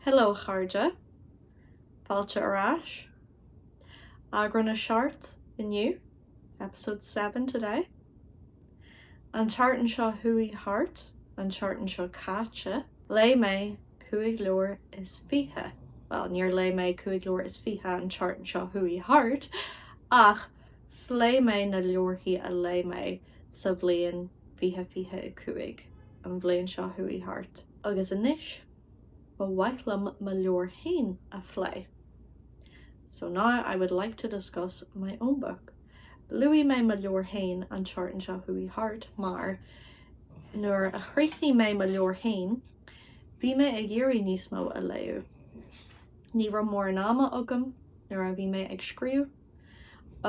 Hello a chairde. Fáilte ar ais. Eagrán a 7 inniu, episode 7 today. An tseachtain seo chuaigh thart, an tseachtain seo caite, léigh mé 25 leabhar. Bhuel, níor léigh mé 25 leabhar an tseachtain seo chuaigh thart, ach phléigh mé na leabharthaí a léigh mé sa bhliain 2025, an bhliain seo chuaigh thart. Agus anois, ba mhaith liom mo leabhar féin a phlé. So now I would like to discuss my own book. Luaigh mé mo leabhar féin an tseachtain seo chuaigh thart mar nuair a chríochnaigh mé mo leabhar féin, bhí mé ag iarraidh níos mó a léamh. Ní raibh mórán ama agam nuair a bhí mé ag scríobh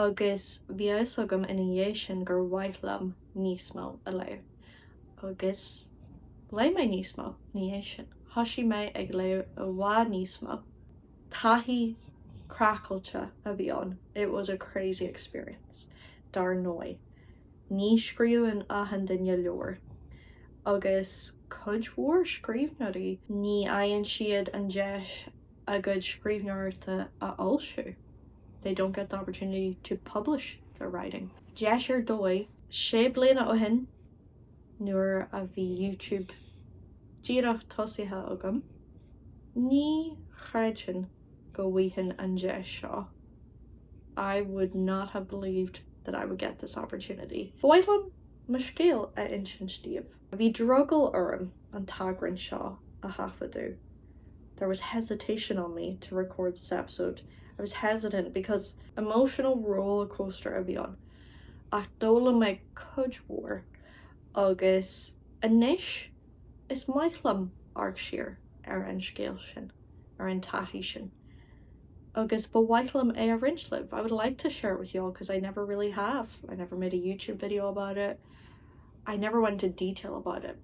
agus bhí a fhios agam ina dhiaidh sin gur mhaith liom níos mó a léamh. Agus léigh mé níos mó ina dhiaidh sin. Thosaigh mé ag léamh i bhfad níos mó. Taithí craiceáilte a bhí ann, it was a crazy experience, dar ndóigh. Ní scríobhann achan duine leabhar, agus cuid mhór scríbhneoirí, ní fhaigheann siad an deis a gcuid scríbhneoireachta a fhoilsiú, they don't get the opportunity to publish their writing. Deis ar dóigh. Sé bliana ó shin, nuair a bhí YouTube díreach tosaithe agam, ní chreidfinn go bhfaighinn an deis seo. I would not have believed that I would get this opportunity. Ba mhaith liom mo scéal a insint daoibh. Bhí drogall orm an t-eagrán seo a thaifeadadh. There was hesitation on me to record this episode. I was hesitant because emotional rollercoaster a bhí ann. Ach d'fhoghlaim mé cuid mhór agus anois is maith liom amharc siar ar an scéal sin, ar an taithí sin. Agus ba mhaith liom é a roinnt libh. I would like to share it with you all because I never really have. I never made a YouTube video about it. I never went into detail about it.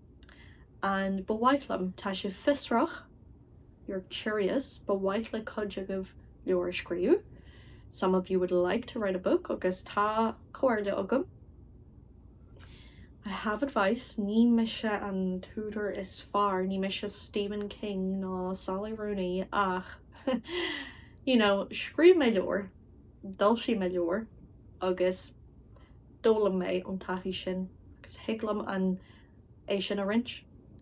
And ba mhaith liom, tá sibh fiosrach, you're curious, ba mhaith le cuid agaibh leabhar a scríobh. Some of you would like to write a book agus tá comhairle agam. I have advice, ní mise an t-údar is fearr, ní mise Stephen King ná Sally Rooney ach you know, scríobh mé leabhar, d'fhoilsigh mé leabhar agus d'fhoghlaim mé ón taithí sin agus thig liom an é sin a roinnt,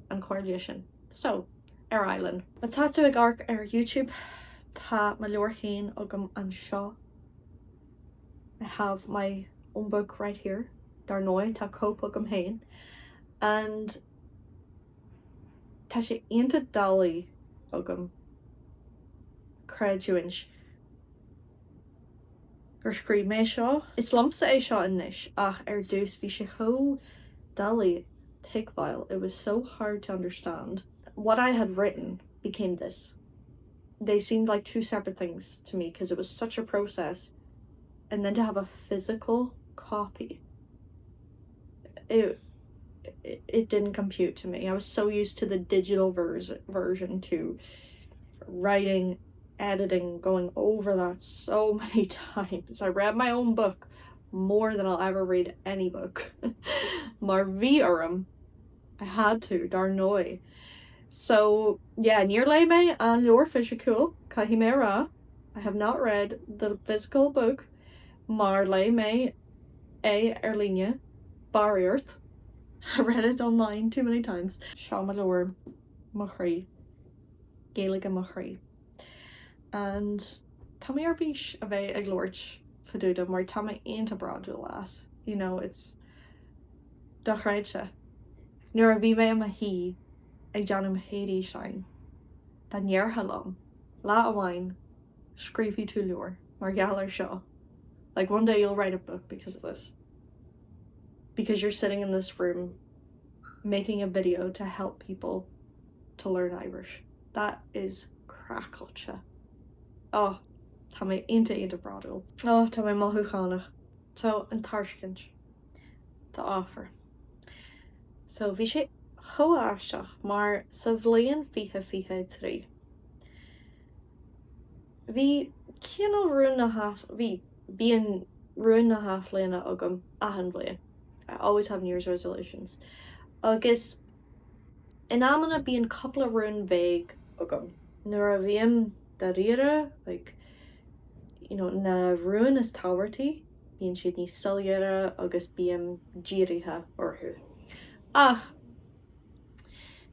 an chomhairle sin. So, ar aghaidh linn. Má tá tú ag amharc ar YouTube, tá mo leabhar féin agam anseo. I have my own book right here. Dar ndóigh, tá cóip agam féin. And tá sé iontach doiligh agam creidiúint gur scríobh mé seo. Is liomsa é seo anois ach ar dtús bhí sé chomh doiligh tuigbheáil, it was so hard to understand. What I had written became this. They seemed like two separate things to me because it was such a process and then to have a physical copy it it didn't compute to me. I was so used to the digital vers version to writing editing, going over that so many times. I read my own book more than I'll ever read any book. Mar bhí orm, I had to, dar ndóigh. So, yeah, níor léigh mé an leabhar fisiciúil, caithfidh mé a rá. I have not read the physical book mar léigh mé é ar líne, barraíocht. I read it online too many times. Seo mo leabhar, mo chroí. Gaeilge mo chroí. And tá mé ar bís a bheith ag labhairt fá dtaobh de mar tá mé iontach bródúil as, you know, it's dochreidte. Nuair a bhí mé i mo shuí ag déanamh mo chéad fhíseáin, dá ndéarfá liom, lá amháin scríobfaidh tú leabhar mar gheall ar seo, like one day you'll write a book because of this, because you're sitting in this room making a video to help people to learn Irish. That is craiceáilte. Oh, tá mé iontach iontach bródúil. Oh, tá mé mothúchánach. So, an tairiscint. The offer. So, bhí sé chomh aisteach mar sa bhliain 2023, bhí cineál rún na hath, bhí, bíonn rún na hathbhliana agam achan bhliain. I always have New Year's resolutions. Agus In amanna bíonn cúpla rún bheag agam. Nuair a bhím dáiríre, like, you know, na rúin is tábhachtaí, bíonn siad níos soiléire agus bím dírithe orthu. Ach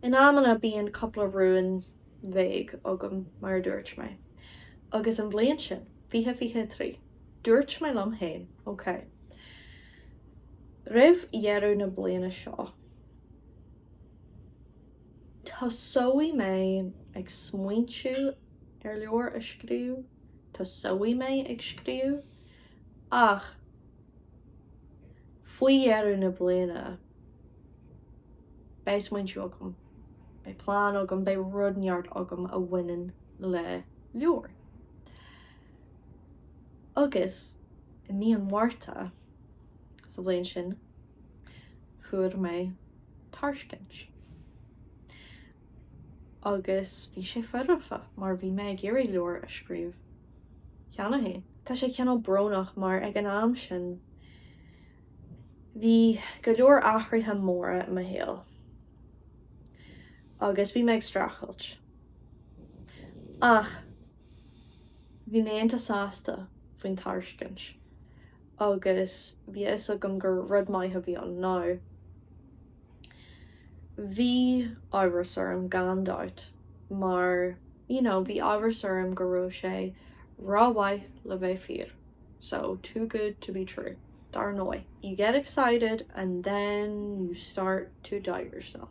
in amanna bíonn cúpla rún vague agam, mar a dúirt mé. Agus an bhliain sin, 2023, dúirt mé liom féin, ok, roimh dheireadh na bliana seo, tosóidh mé ag smaointiú ar leabhar a scríobh, tosóidh mé ag scríobh, ach faoi dheireadh na bliana, beidh smaointiú agam, beidh plean agam, beidh rud inteacht agam a bhaineann le leabhar. Agus i mí an Mhárta sa bhliain sin, fuair mé tairiscint. Agus bhí sé foirfe mar bhí mé ag iarraidh leabhar a scríobh cheana féin. Tá sé cineál brónach mar ag an am sin, Bhí go leor athruithe móra i mo shaol agus bhí mé ag streachailt. Ach bhí mé iontach sásta faoin tairiscint agus bhí a fhios agam gur rud maith a bhí ann. Now, bhí amhras orm gan dabht mar, you know, bhí amhras orm go raibh sé rómhaith le bheith fíor. So, too good to be true. Dar ndóigh. You get excited and then you start to doubt yourself.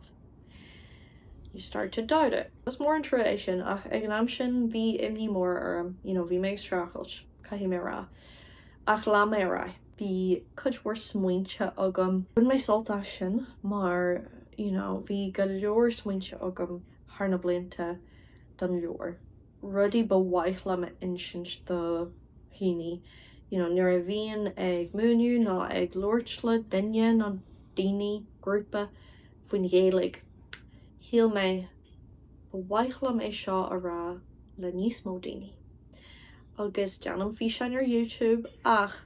You start to doubt it. Is mór an trua é sin ach ag an am sin bhí imní mór orm, you know, bhí mé ag streachailt, caithfidh mé a rá. Ach lean mé ar aghaidh. Bhí cuid mhór smaointe agam. Bhain mé sult as sin mar, you know, bhí go leor smaointe agam thar na blianta don leabhar. Rudaí ba mhaith liom a insint do dhaoine, you know, nuair a bhíonn ag múineadh nó ag labhairt le duine nó daoine, grúpa, faoin Ghaeilge, shíl mé, ba mhaith liom é seo a rá le níos mó daoine. Agus déanaim físeáin ar YouTube ach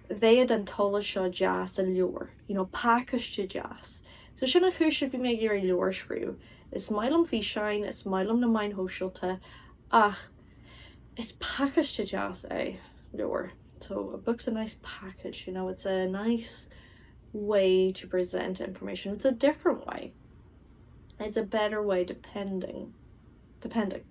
bheadh an t-eolas seo deas i leabhar, you know, pacáiste deas. So sin an chúis a bhí mé ag iarraidh leabhar a scríobh. Is maith liom físeáin, is maith liom na meáin shóisialta ach is pacáiste deas é leabhar. So a book's a nice package, you know, it's a nice way to present information. It's a different way. It's a better way depending, depending.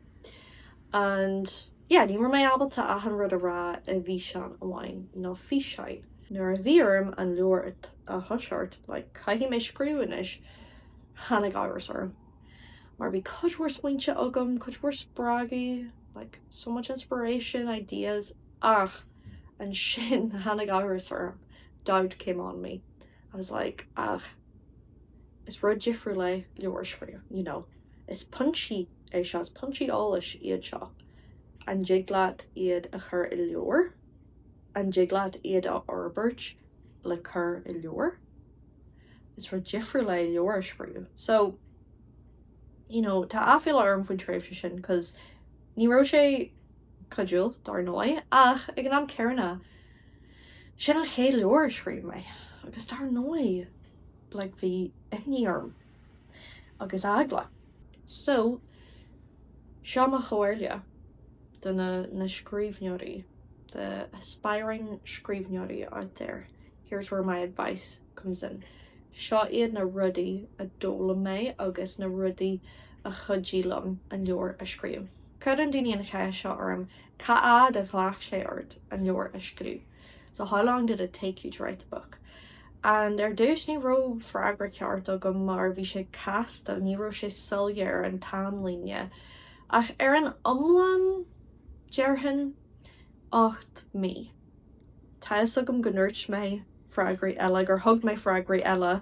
And yeah, ní raibh mé ábalta achan rud a rá i bhfíseán amháin nó físeáin. Nuair a bhí orm an leabhar a thoiseacht, like, caithfidh mé scríobh anois, tháinig amhras orm. Mar bhí cuid mhór smaointe agam, cuid mhór spreagadh, like, so much inspiration, ideas, ach ansin tháinig amhras orm, doubt came on me. I was like, ach is rud difriúil é leabhar a scríobh, you know. Is pointí é seo, is pointí eolais iad seo. An dtig leat iad a chur i leabhar? An dtig leat iad a fhorbairt le cur i leabhar? Is rud difriúil é leabhar a scríobh. So, you know, tá aiféala orm faoin tréimhse sin cos ní raibh sé cuidiúil, dar ndóigh, ach ag an am céanna, sin an chéad leabhar a scríobh mé agus dar ndóigh, like, bhí imní orm agus eagla. So, seo mo chomhairle do na na scríbhneoirí, the aspiring scríbhneoirí out there. Here's where my advice comes in. Seo iad na rudaí a d'fhoghlaim mé agus na rudaí a chuidigh liom an leabhar a scríobh. Cuireann daoine an cheist seo orm, cá fhad a ghlac sé ort an leabhar a scríobh? So how long did it take you to write the book? And ar dtús ní raibh freagra ceart agam mar bhí sé casta, ní raibh sé soiléir an t-amlíne. Ach ar an iomlán, déarfainn 8 mí. Tá fhios agam go ndúirt mé freagraí eile, gur thug mé freagraí eile,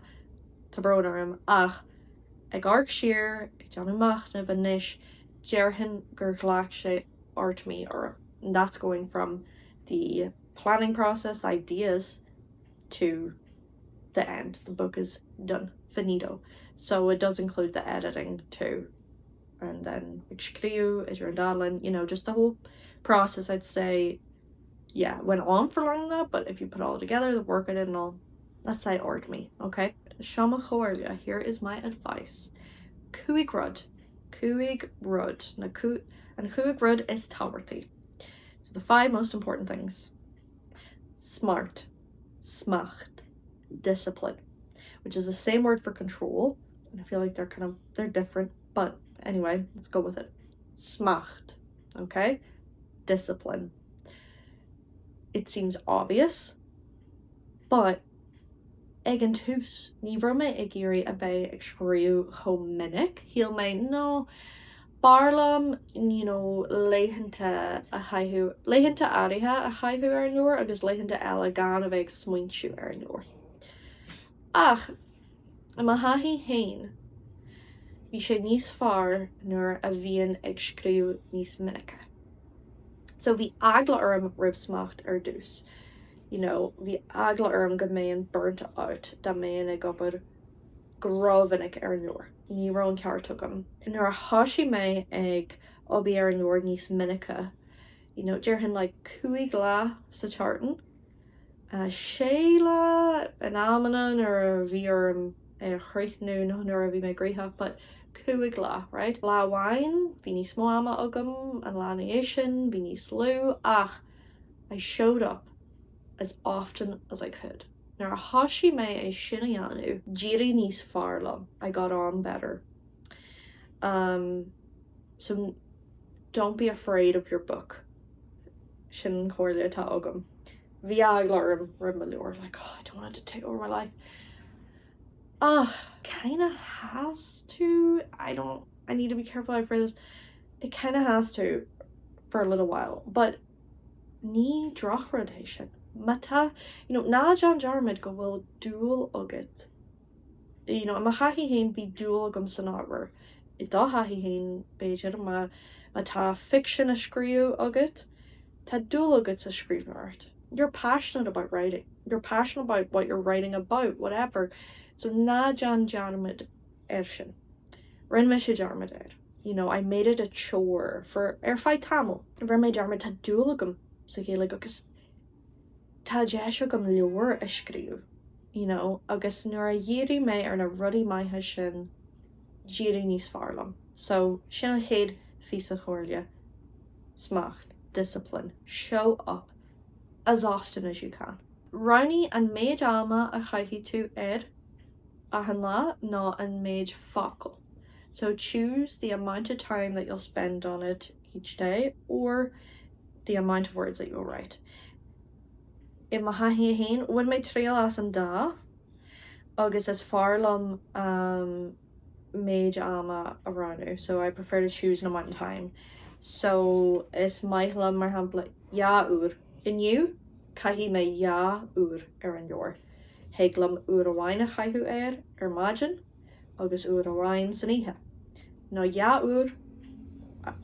tá brón orm, ach ag amharc siar, ag déanamh machnaimh anois, déarfainn gur ghlac sé 8 mí orm. And that's going from the planning process, the ideas, to the end. The book is done. Finito. So it does include the editing too. And then ag scríobh, idir an dá linn, you know, just the whole process I'd say yeah, went on for longer than that, but if you put it all together, the work I did and all, let's say 8 mí, okay? Seo mo chomhairle, here is my advice. Cúig rud. Cúig rud, na an chúig rud is tábhachtaí. So the 5 most important things. Smart, smacht, discipline, which is the same word for control, and I feel like they're kind of, they're different, but anyway, let's go with it. Smacht, okay? Discipline. It seems obvious, but Ag an tús, ní raibh mé ag iarraidh a bheith ag scríobh chomh minic. Shíl mé, no, b'fhearr liom you know laethanta a chaitheamh, laethanta áirithe a chaitheamh ar an leabhar agus laethanta eile gan a bheith ag smaointiú ar an leabhar. Ach i mo thaithí féin, bhí sé níos fearr nuair a bhíonn ag scríobh níos minice. So bhí eagla orm roimh smacht ar dtús. You know, bhí eagla orm go mbeinn burnt out dá mbeinn ag obair go rómhinic ar an leabhar. Ní raibh an ceart agam. Nuair a thosaigh mé ag obair ar an leabhar níos minice, you know, déarfainn like 5 lá sa tseachtain, 6 lá in amanna nuair a bhí orm é a chríochnú nó nuair a bhí mé gnoitheach, but 5 lá, right? Lá amháin bhí níos mó ama agam, an lá ina dhiaidh sin bhí níos lú ach I showed up as often as I could. Nuair a thosaigh mé é sin a dhéanamh, d'éirigh níos fearr liom, I got on better. Um, so don't be afraid of your book. Sin an chomhairle atá agam. Bhí eagla orm roimh mo leabhar, like, oh, I don't want it to take over my life. Ach, kinda has to, I don't, I need to be careful how I phrase this, it kinda has to for a little while, but ní drochrud é sin. Má tá, you know, ná déan dearmad go bhfuil dúil agat, you know, i mo thaithí féin bhí dúil agam san ábhar. I do thaithí féin, b'fhéidir, má, má tá ficsean á scríobh agat, tá dúil agat sa scríbhneoireacht. You're passionate about writing. You're passionate about what you're writing about, whatever. So ná déan dearmad air sin. Rinne mise dearmad air. You know, I made it a chore for ar feadh tamaill. Rinne mé dearmad, tá dúil agam sa Ghaeilge agus tá deis agam leabhar a scríobh, you know, agus nuair a dhírigh mé ar na rudaí maithe sin, d'éirigh níos fearr liom. So, sin an chéad phíosa chomhairle, smacht, discipline, show up as often as you can. Roghnaigh an méid ama a chaithfidh tú air achan lá nó an méid focal. So choose the amount of time that you'll spend on it each day or the amount of words that you'll write. I mo thaithí féin, bhain mé triail as an dá agus is fearr liom um, méid ama a roghnú, so I prefer to choose an amount of time. So is maith liom, mar shampla, dhá uair. Inniu, caithfidh mé dhá uair ar an leabhar. Thig liom uair amháin a chaitheamh air ar maidin agus uair amháin san oíche. Nó dhá uair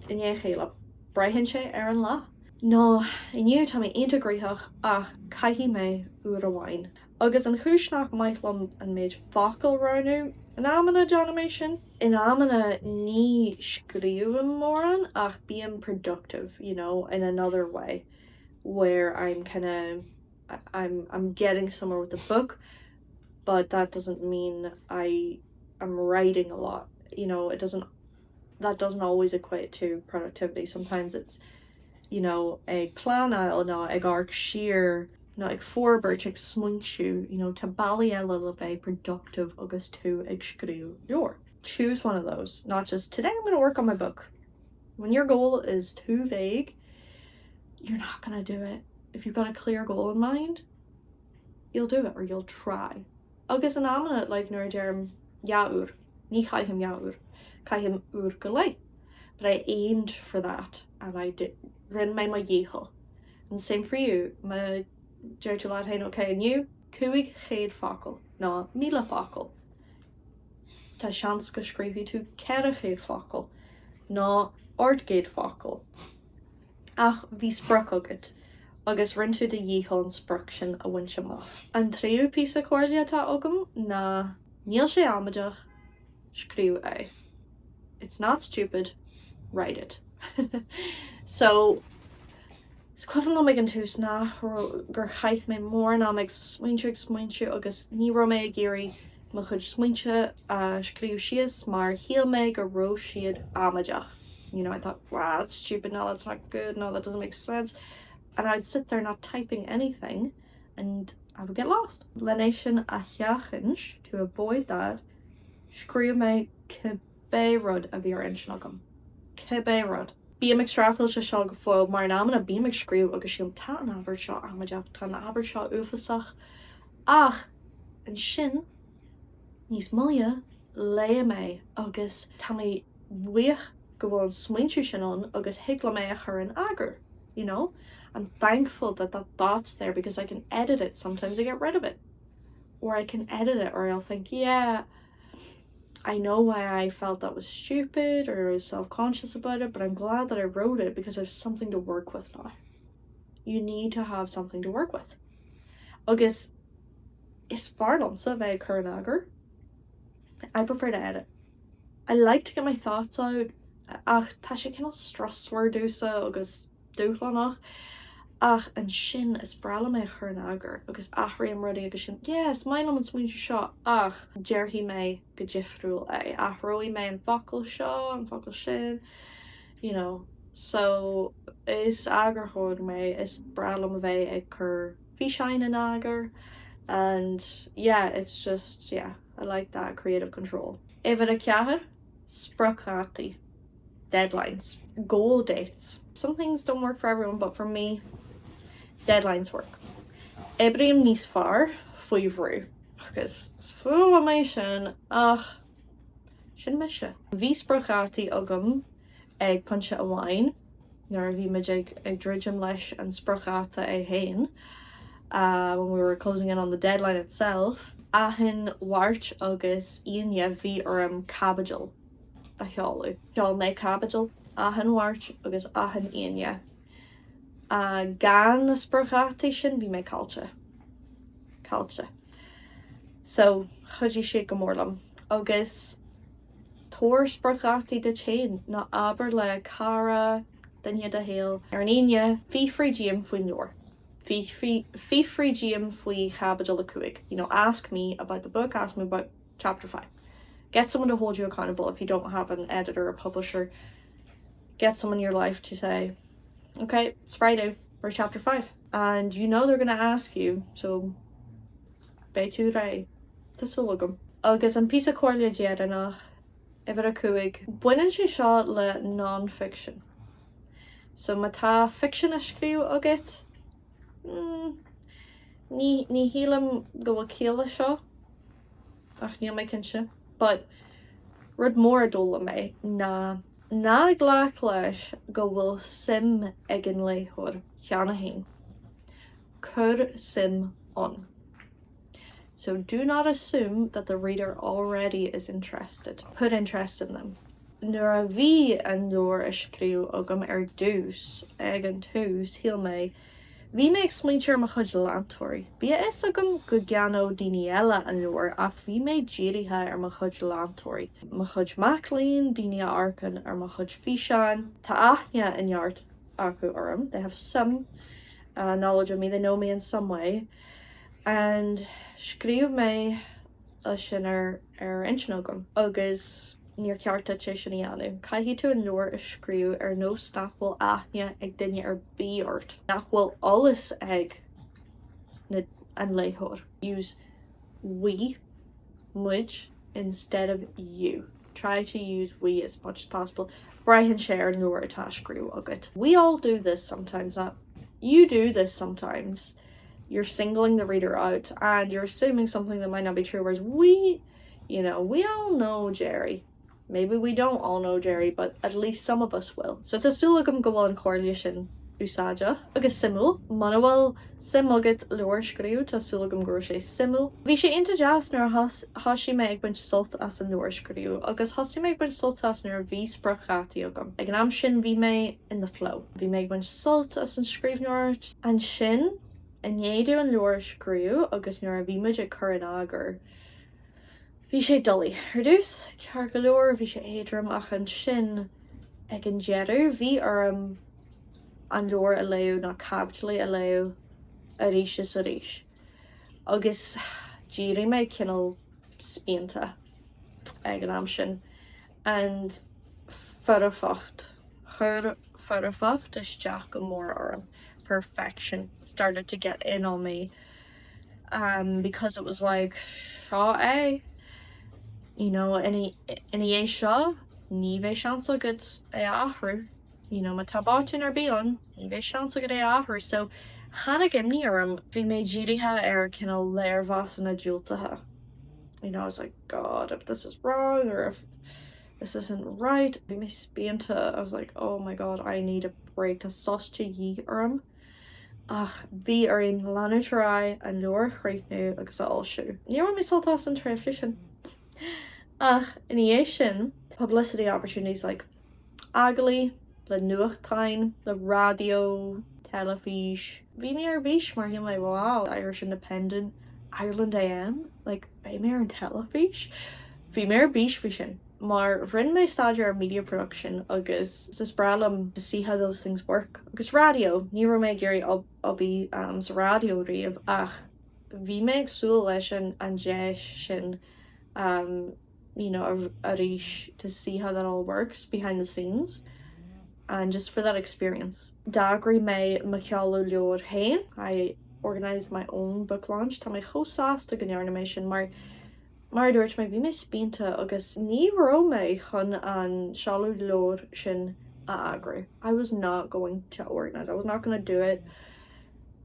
i ndiaidh a chéile. Braitheann sé ar an lá. Nó inniu tá mé iontach gnoitheach ach caithfidh mé uair amháin. Agus an chúis nach maith liom an méid focal a roghnú, in amanna déanaim é sin, in amanna ní scríobhaim mórán ach bím productive, you know, in another way where I'm kinda, I'm, I'm getting somewhere with the book but that doesn't mean I am writing a lot, you know, it doesn't, that doesn't always equate to productivity, sometimes it's, you know, ag pleanáil nó ag amharc siar nó ag forbairt, ag smaointiú, you know, tá bealaí eile le bheith productive agus tú ag scríobh leabhar. Choose one of those, not just today I'm gonna work on my book. When your goal is too vague, you're not gonna do it. If you've got a clear goal in mind, you'll do it or you'll try. Agus in amanna, like nuair a deirim dhá uair, ní chaithim dhá uair, caithim uair go leith. But I aimed for that and I did, rinne mé mo dhícheall. And same for you, má deir tú leat féin, ok, inniu, 500 focal nó 1,000 focal. Tá seans go scríobfaidh tú 400 focal nó 800 focal. Ach bhí sprioc agat agus rinne tú do dhícheall an sprioc sin a bhaint amach. An tríú píosa comhairle atá agam ná níl sé amaideach, scríobh é. It's not stupid, write it. So, is cuimhin liom ag an tús nach raibh, gur chaith mé mórán ama ag smaointiú, ag smaointiú agus ní raibh mé ag iarraidh. mo chuid smaointe a scríobh síos mar shíl mé go raibh siad amaideach. You know, I thought, wow, that's stupid, no, that's not good, no, that doesn't make sense. And I'd sit there not typing anything and I would get lost. Len é sin a sheachaint, to avoid that, scríobh mé cibé rud a bhí ar intinn agam. Cibé rud. Bím ag streachailt leis seo go fóill mar in amanna bím ag scríobh agus sílim tá an abairt seo amaideach, tá an abairt seo uafásach ach ansin níos moille léim é agus tá mé buíoch go bhfuil an smaointiú sin ann agus thig liom é a chur in eagar, you know? I'm thankful that that thought's there because I can edit it, sometimes I get rid of it or I can edit it or I'll think yeah, I know why I felt that was stupid or I was self-conscious about it, but I'm glad that I wrote it because I have something to work with now. You need to have something to work with. Agus is fearr liomsa bheith ag cur in eagar. I prefer to edit. I like to get my thoughts out ach tá sé cineál strusmhar domhsa agus dúshlánach ach ansin is breá liom é a chur in eagar agus athraím rudaí agus sin yeah is maith liom an smaointiú seo ach déarfaidh mé go difriúil é, athróidh mé an focal seo, an focal sin, you know. So is eagarthóir mé, is breá liom a bheith ag cur físeáin in eagar and yeah it's just yeah I like that creative control. Uimhir a ceathair, spriocdhátaí. Deadlines. Goal dates. Some things don't work for everyone but for me deadlines work. Oibrím níos fearr faoi bhrú agus is fuath liom é sin ach sin mise. Bhí spriocdhátaí agam ag pointe amháin nuair a bhí muid ag ag druidim leis an spriocdháta é féin when we were closing in on the deadline itself. Achan Mháirt agus Aoine bhí orm caibidil a sheoladh. Sheol mé caibidil achan Mháirt agus achan Aoine. Gan na spriocdhátaí sin bhí mé caillte. Caillte. So, chuidigh siad go mór liom. Agus tabhair spriocdhátaí duit féin, nó abair le cara, duine i do shaol, ar an Aoine, fiafraigh díom faoin leabhar. Fiafraigh díom faoi chaibidil 5. You know, ask me about the book, ask me about chapter 5. Get someone to hold you accountable if you don't have an editor or publisher. Get someone in your life to say, okay, it's Friday, we're chapter 5. And you know they're gonna ask you, so beidh tú réidh. Tá súil agam. Agus an píosa comhairle deireanach, uimhir a cúig, baineann sé seo le non-fiction. So má tá ficsean á scríobh agat, mm, ní, ní shílim go bhfuil ciall leis seo, ach níl mé cinnte, but rud mór a d'fhoghlaim mé ná ná glac leis go bhfuil suim ag an léitheoir cheana féin. Cuir suim ann. So do not assume that the reader already is interested. Put interest in them. Nuair a bhí an leabhar á scríobh agam ar dtús, ag an tús, shíl mé Bhí mé ag smaointiú ar mo chuid leantóirí. Bhí a fhios agam go gceannódh daoine eile an leabhar ach bhí mé dírithe ar mo chuid leantóirí, mo chuid mac léinn, daoine a amharcann ar mo chuid físeáin. Tá aithne inteacht acu orm, they have some knowledge of me, they know me in some way and scríobh mé é sin ar ar intinn agam agus níor cheart duit é sin a dhéanamh. Caithfidh tú an leabhar a scríobh ar nós nach bhfuil aithne ag duine ar bith ort, nach bhfuil eolas ag na an léitheoir. Use we, muid, instead of you. Try to use we as much as possible. Braitheann sé ar an leabhar atá á scríobh agat. We all do this sometimes, not you do this sometimes. You're singling the reader out and you're assuming something that might not be true, whereas we, you know, we all know Jerry. Maybe we don't all know Jerry, but at least some of us will. So tá súil agam go bhfuil an chomhairle sin úsáideach agus suimiúil. Muna bhfuil suim agat leabhar a scríobh, tá súil agam go raibh sé suimiúil. Bhí sé iontach deas nuair a thosaigh mé ag baint sult as an leabhar a scríobh agus thosaigh mé ag baint sult as nuair a bhí spriocdhátaí agam. Ag an am sin bhí mé in the flow. Bhí mé ag baint sult as an scríbhneoireacht. Ansin, i ndiaidh domh an leabhar a scríobh agus nuair a bhí muid ag cur in eagar, bhí sé doiligh. Ar dtús, ceart go leor, bhí sé éadrom ach ansin, ag an deireadh, bhí orm an leabhar a léamh nó caibidlí a léamh arís is arís. Agus d'éirigh mé cineál. spíonta ag an am sin and foirfeacht, chuir foirfeacht isteach go mór orm, perfection started to get in on me um because it was like seo é, you know, ina dhiaidh seo ní bheidh seans agat é a athrú, you know, má tá botún ar bith ann ní bheidh seans agat é a athrú so tháinig imní orm, bhí mé dírithe ar cineál léirmheasanna diúltacha, you know, I was like God if this is wrong or if this isn't right, bhí mé spíonta, I was like oh my God I need a break, tá sos de dhíth orm. Ach bhí orainn leanúint ar aghaidh, an leabhar a chríochnú agus a fhoilsiú. Níor bhain mé sult as an tréimhse sin. Ach ina dhiaidh sin, publicity opportunities like agallaimh le nuachtáin, le raidió, teilifís. Bhí mé ar bís mar shíl mé wow, Irish Independent, Ireland AM, like beidh mé ar an teilifís? Bhí mé ar bís faoi sin. Mar rinne mé staidéar ar media production agus is breá liom to see how those things work. Agus raidió, ní raibh mé ag iarraidh obair sa raidió riamh ach bhí mé ag súil leis an deis sin you know arís to see how that all works behind the scenes and just for that experience. D'eagraigh mé mo sheoladh leabhair féin, I organised my own book launch, tá mé chomh sásta go ndearna mé sin mar Mar a dúirt mé, bhí mé spíonta agus ní raibh mé chun an seoladh leabhair sin a eagrú. I was not going to organise, I was not gonna do it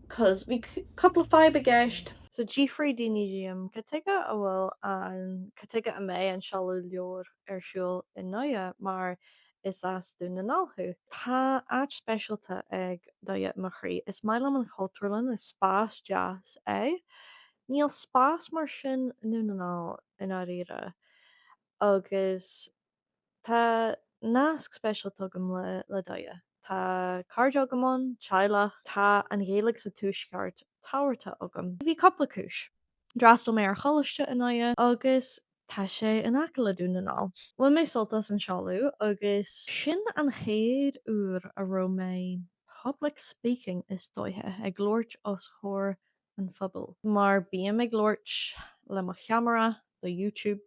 cos bhí cúpla fadhb i gceist. So d'fhiafraigh daoine díom cad tuige a bhfuil an, cad tuige a mbeidh an seoladh leabhair ar siúl i nDoire mar is as Dún na nGall thú. Tá áit speisialta ag Doire i mo chroí. Is maith liom an Chultúrlann, is spás deas é. Níl spás mar sin i nDún na nGall i ndáiríre agus tá nasc speisialta agam le Doire. Tá cairde agam ann, teaghlach. Tá an Ghaeilge sa Tuaisceart tábhachtach agam. Bhí cúpla cúis. D'fhreastail mé ar choláiste i nDoire agus tá sé in aice le Dún na nGall. Bhain mé sult as an seoladh agus sin an chéad uair a raibh mé public speaking is dóiche, ag labhairt os comhair an phobail. Mar bím ag labhairt le mo cheamara do YouTube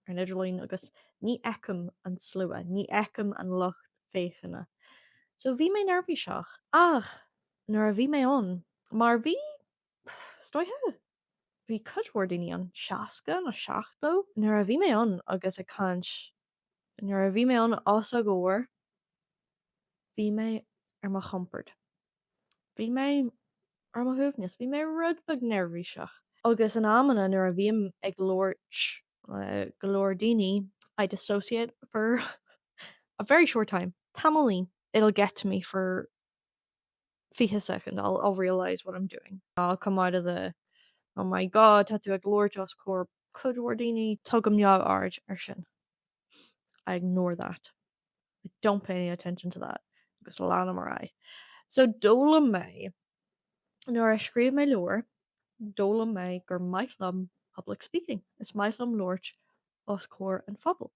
ar an idirlíon agus ní fheicim an slua, ní fheicim an lucht féachana. So bhí mé neirbhíseach. Ach nuair a bhí mé ann, mar bhí, is dóiche, bhí cuid mhór daoine ann, 60 nó 70, nuair a bhí mé ann agus ag caint, nuair a bhí mé ann os a gcomhair, bhí mé ar mo chompord. Bhí mé ar mo shuaimhneas. Bhí mé rud beag neirbhíseach. Agus in amanna nuair a bhím ag labhairt le go leor daoine, I dissociate for a very short time, tamaillín. It'll get to me for 20 soicind, I'll, I'll realise what I'm doing. I'll come out of the oh my god, tá tú ag labhairt os comhair cuid mhór daoine. Tugaim neamhaird ar sin. I ignore that. I don't pay any attention to that agus leanaim ar aghaidh. So d'fhoghlaim mé, nuair a scríobh mé leabhar, d'fhoghlaim mé gur maith liom public speaking, is maith liom labhairt os comhair an phobail.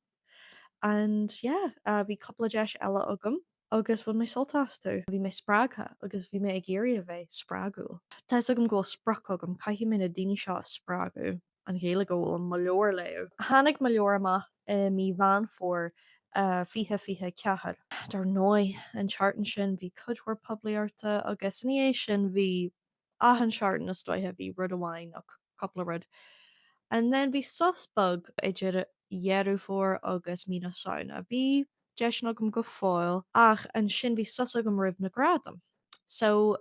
And yeah, bhí cúpla deis eile agam agus bhain mé sult astu. Bhí mé spreagtha agus bhí mé ag iarraidh a bheith spreagúil. Tá fhios agam go bhfuil sprioc agam, caithfidh mé na daoine seo a spreagadh. an Ghaeilge a bhfuil mo leabhar a léamh. Tháinig mo leabhar amach i mí Mheán Fómhair 2024. Dar ndóigh, an tseachtain sin bhí cuid mhór poiblíochta agus ina dhiaidh sin bhí achan seachtain is dóiche bhí rud amháin nó cúpla rud. And then bhí sos beag idir Dheireadh Fómhair agus mí na Samhna. Bhí deiseanna agam go fóill ach ansin bhí sos agam roimh na gradaim. So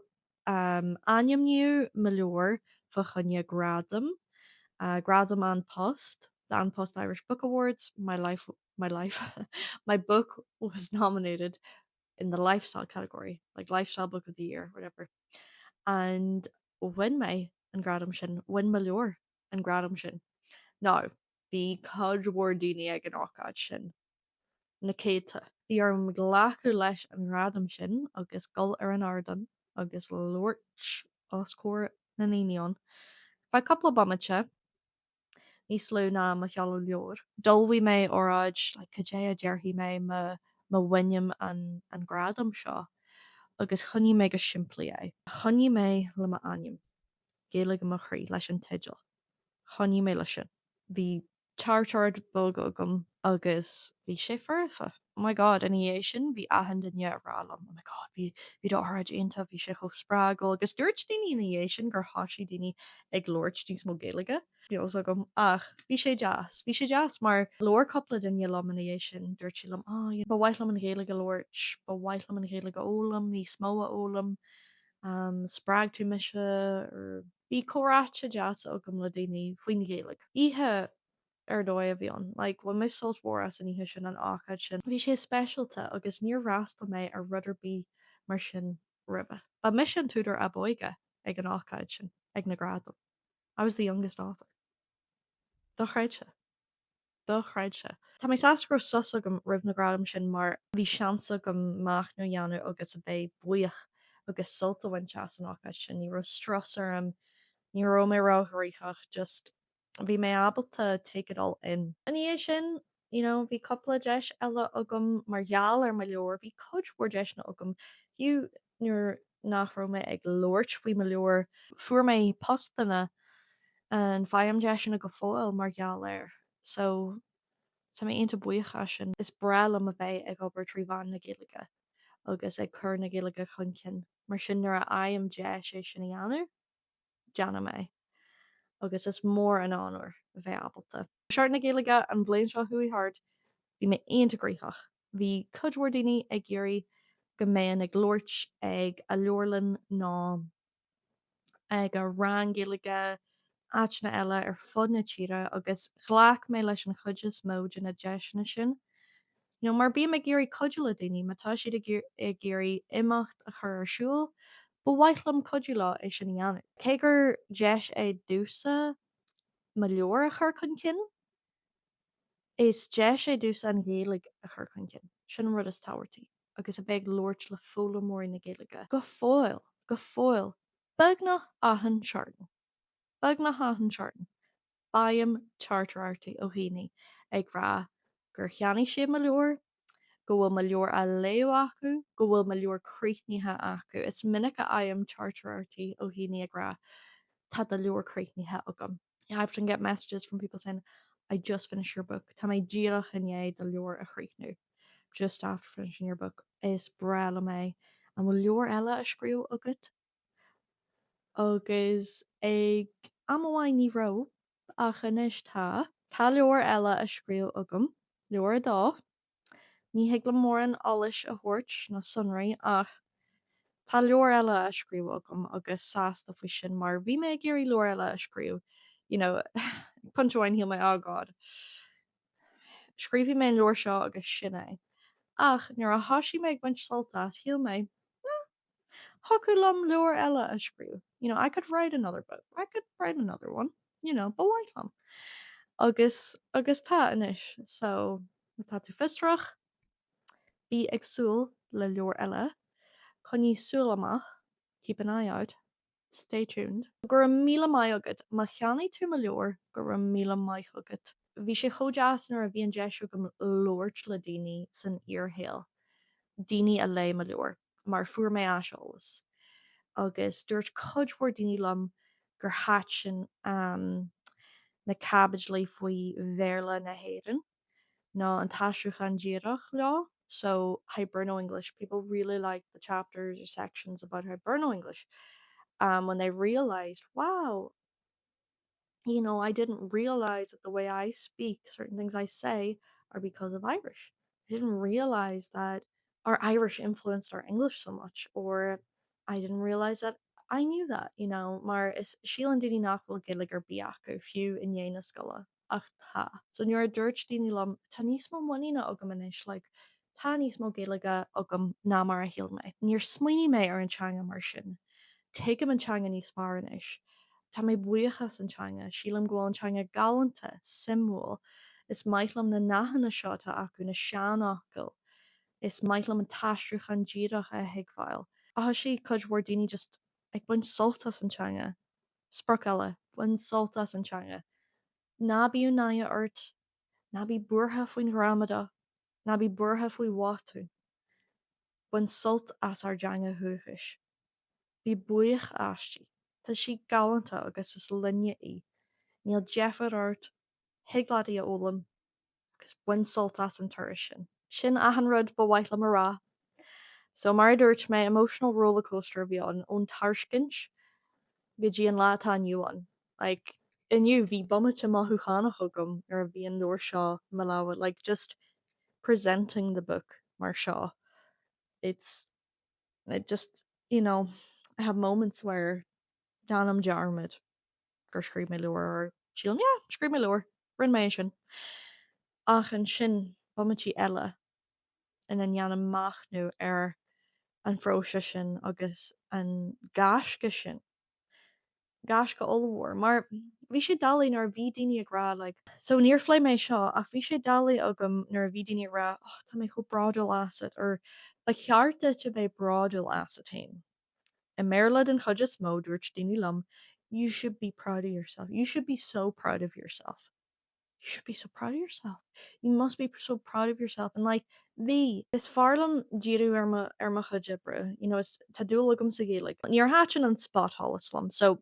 Ainmníodh mo leabhar fá choinne gradaim, Gradam An Post, the An Post Irish Book Awards, my life, my life, my book was nominated in the lifestyle category, like lifestyle book of the year, whatever. And bhain mé an gradam sin, bhain mo leabhar an gradam sin. Now, bhí cuid mhór daoine ag an ócáid sin. na céadta. Bhí orm glacadh leis an ngradam sin agus dul ar an ardán agus labhairt os comhair na ndaoine ann. Feadh cúpla bomaite, níos lú ná mo sheoladh leabhair. D'ullmhaigh mé óráid, like, cad é a déarfaidh mé má má bhainim an an gradam seo? Agus choinnigh mé go simplí é. Choinnigh mé le m'ainm, Gaeilge i mo chroí, leis an teideal. Choinnigh mé leis sin. Bhí teachtaireacht bheag agam agus bhí sé foirfe. Oh my God, ina dhiaidh sin bhí achan duine ag rá liom, oh my God, bhí bhí d'óráid iontach, bhí sé chomh spreagúil agus dúirt daoine ina dhiaidh sin gur thosaigh daoine ag labhairt níos mó Gaeilge. Níl fhios agam ach bhí sé deas. Bhí sé deas mar labhair cúpla duine liom ina dhiaidh sin, dúirt siad liom, oh, you know, ba mhaith liom an Ghaeilge a labhairt, ba mhaith liom an Ghaeilge a fhoghlaim, níos mó a fhoghlaim, um, spreag tú mise or Bhí comhráite deasa agam le daoine faoin Ghaeilge. Oíche ar dóigh a bhí ann. Like, bhain mé sult mhór as an oíche sin, an ócáid sin. Bhí sé speisialta agus níor fhreastail mé ar rud ar bith mar sin roimhe. Ba mise an t-údar ab óige ag an ócáid sin, ag na gradaim. I was the youngest author. Dochreidte. Dochreidte. Tá mé sásta go raibh sos agam roimh na gradaim sin mar bhí seans agam machnamh a dhéanamh agus a bheith buíoch agus sult a bhaint as an ócáid sin. Ní raibh strus orm, ní raibh mé róghnoitheach, just bhí mé ábalta take it all in. Ina dhiaidh sin, you know, bhí cúpla deis eile agam mar gheall ar mo leabhar, bhí cuid mhór deiseanna agam, fiú nuair nach raibh mé ag labhairt faoi mo leabhar, fuair mé postanna and faighim deiseanna go fóill mar gheall air so tá mé iontach buíoch as sin. Is breá liom a bheith ag obair trí mheán na Gaeilge agus ag cur na Gaeilge chun cinn, mar sin nuair a fhaighim deis é sin a dhéanamh, déanaim é agus is mór an onóir a bheith ábalta. Seachtain na Gaeilge an bhliain seo chuaigh thart, bhí mé iontach gnóthach. Bhí cuid mhór daoine ag iarraidh go mbeinn ag labhairt ag a leabharlann nó ag a rang Gaeilge, áiteanna eile ar fud na tíre agus ghlac mé leis an chuid is mó de na deiseanna sin. You know, mar bím ag iarraidh cuidiú le daoine, má tá siad ag iarraidh imeacht a chur ar siúl, ba mhaith liom cuidiú leo é sin a dhéanamh. Cé gur deis é domhsa mo leabhar a chur chun cinn, is deis é domhsa an Ghaeilge a chur chun cinn. Sin an rud is tábhachtaí, agus a bheith ag labhairt le foghlaimeoirí na Gaeilge. Go fóill, go fóill, beagnach achan seachtain, beagnach achan seachtain, Faighim teachtaireachtaí ó dhaoine ag rá gur cheannaigh siad mo leabhar, go bhfuil mo leabhar á léamh acu, go bhfuil mo leabhar críochnaithe acu. Is minic a fhaighim teachtaireachtaí ó dhaoine ag rá tá do leabhar críochnaithe agam. I often get messages from people saying I just finished your book. Tá mé díreach i ndiaidh do leabhar a chríochnú. Just after finishing your book. Is breá liom é. An bhfuil leabhar eile á scríobh agat? Agus ag am amháin ní raibh, ach anois tá. Tá leabhar eile á scríobh agam, leabhar a dó. Ní thig liom mórán eolais a thabhairt, nó sonraí, ach tá leabhar eile á scríobh agam agus sásta faoi sin mar bhí mé ag iarraidh leabhar eile a scríobh, you know, ag pointe amháin shíl mé, oh God, scríobfaidh mé an leabhar seo agus sin é. Ach nuair a thosaigh mé ag baint sult as, shíl mé, eh, Thiocfadh liom leabhar eile a scríobh. You know, I could write another book. I could write another one. You know, ba mhaith liom. Agus, agus tá anois. So, má tá tú fiosrach, bí ag súil le leabhar eile. Coinnigh súil amach. Keep an eye out. Stay tuned. Go raibh míle maith agat. Má cheannaigh tú mo leabhar, go raibh míle maith agat. Bhí sé chomh deas nuair a bhí an deis agam labhairt le daoine san fhíorshaol, daoine a léigh mo leabhar, mar fuair mé aiseolas. Agus dúirt cuid mhór daoine liom gur thaitin na caibidlí faoi Bhéarla na hÉireann nó an t-aistriúchán díreach leo, so Hiberno English, people really liked the chapters or sections about Hiberno English um, when they realised, wow, you know, I didn't realise that the way I speak, certain things I say are because of Irish. I didn't realise that our Irish influenced our English so much or I didn't realise that I knew that, you know, mar is síleann daoine nach bhfuil Gaeilge ar bith acu fiú i ndiaidh na scoile. ach tá. So nuair a dúirt daoine liom tá níos mó muiníne agam anois, like tá níos mó Gaeilge agam ná mar a shíl mé. Níor smaoinigh mé ar an teanga mar sin. Tuigim an teanga níos fearr anois. Tá mé buíoch as an teanga. Sílim go bhfuil an teanga galánta, suimiúil. Is maith liom na nathanna seo atá acu, na seanfhocail. Is maith liom an t-aistriúchán díreach a thuigbheáil. Thosaigh cuid mhór daoine just ag baint sult as an teanga. Sprioc eile, bain sult as an teanga. Ná bíodh náire ort, ná bí buartha faoin ghramadach, ná bí buartha faoi bhotúin. Bain sult as ár dteanga dhúchais. Bí buíoch aisti. Tá sí galánta agus is linne í. Níl deifir ort. Thig leat í a fhoghlaim agus bain sult as an turas sin. Sin achan rud ba mhaith liom a rá. So mar a dúirt mé, emotional rollercoaster a bhí ann ón tairiscint go dtí an lá atá inniu ann. Like, inniu bhí bomaite mothúchánach agam nuair a bhí an leabhar seo i mo lámha, like just presenting the book mar seo. It's it just, you know, I have moments where déanaim dearmad gur scríobh mé leabhar or sílim yeah, scríobh mé leabhar, rinne mé é sin. Ach ansin bomaití eile ina ndéanaim machnamh ar an phróiseas sin agus an gaisce sin. Gaisce ollmhór. Mar bhí sé doiligh nuair a bhí daoine ag rá like. So níor phléigh mé seo ach bhí sé doiligh agam nuair a bhí daoine ag rá oh tá mé chomh bródúil asat or ba cheart duit a bheith bródúil asat féin. I mBéarla den chuid is mó dúirt daoine liom you should be proud of yourself, you should be so proud of yourself. You should be so proud of yourself. You must be so proud of yourself. And like, bhí. Is fearr liom díriú ar mo, ar mo chuid oibre. You know, is, tá dúil agam sa Ghaeilge. Níor thaitin an spotsholas liom, so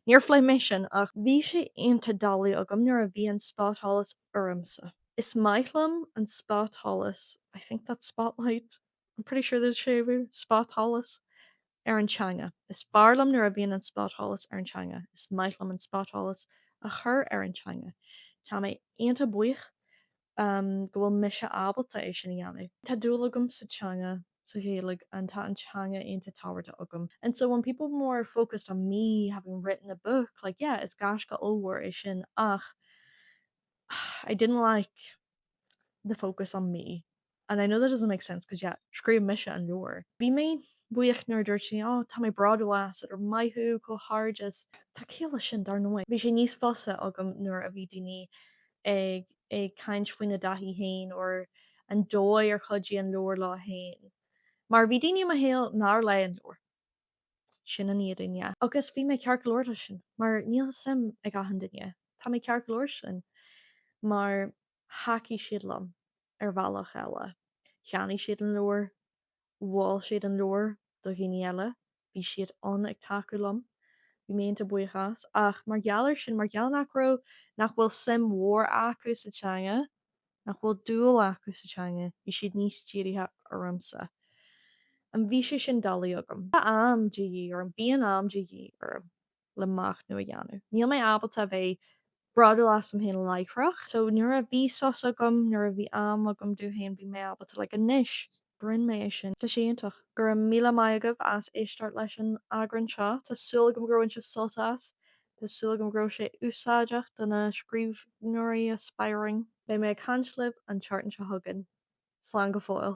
níor phléigh mé sin ach bhí sé iontach doiligh agam nuair a bhí an spotsholas ormsa. Is maith liom an spotsholas, I think that's spotlight, I'm pretty sure there's séimhiú, spotsholas. ar an teanga. Is fearr liom nuair a bhíonn an spotsholas ar an teanga. Is maith liom an spotsholas a chur ar an teanga. Tá mé iontach buíoch go bhfuil mise ábalta é sin a dhéanamh. Tá dúil agam sa teanga, sa Ghaeilge, and tá an teanga iontach tábhachtach agam. And so when people more focused on me having written a book, like yeah, is gaisce ollmhór é sin ach I didn't like the focus on me. And I know that doesn't make sense 'cause yeah, scríobh mise an leabhar. Bhí mé buíoch nuair a dúirt sí oh tá mé bródúil asat or maith thú, comhghairdeas. Tá ciall leis sin, dar ndóigh. Bhí sé níos fusa agam nuair a bhí daoine ag ag caint faoina dtaithí féin or an dóigh ar chuidigh an leabhar leo féin. Mar bhí daoine i mo shaol nár léigh an leabhar. Sin an fhírinne. Agus bhí mé ceart go leor leis sin, mar níl suim ag achan duine. Tá mé ceart go leor sin, mar thacaigh siad liom ar bhealach eile. Cheannaigh siad an leabhar, mhol siad an leabhar do dhaoine eile, bhí siad ann ag tacú liom. Bhí mé iontach buíoch as. Ach mar gheall air sin, mar gheall nach raibh, nach bhfuil suim mhór acu sa teanga, nach bhfuil dúil acu sa teanga, bhí siad níos dírithe ormsa. And bhí sé sin doiligh agam. Tá am de dhíth orm, bíonn am de dhíth orm le machnamh a dhéanamh. Níl mé ábalta a bheith bródúil asam féin láithreach. So nuair a bhí sos agam, nuair a bhí am agam domh féin, bhí mé ábalta like anois, rinne mé é sin. Tá sé iontach. Go raibh míle maith agaibh as éisteacht leis an eagrán seo. Tá súil agam gur bhain sibh sult as. Tá súil agam go raibh sé úsáideach do na scríbhneoirí aspiring. Beidh mé ag caint libh an tseachtain seo chugainn. Slán go fóill.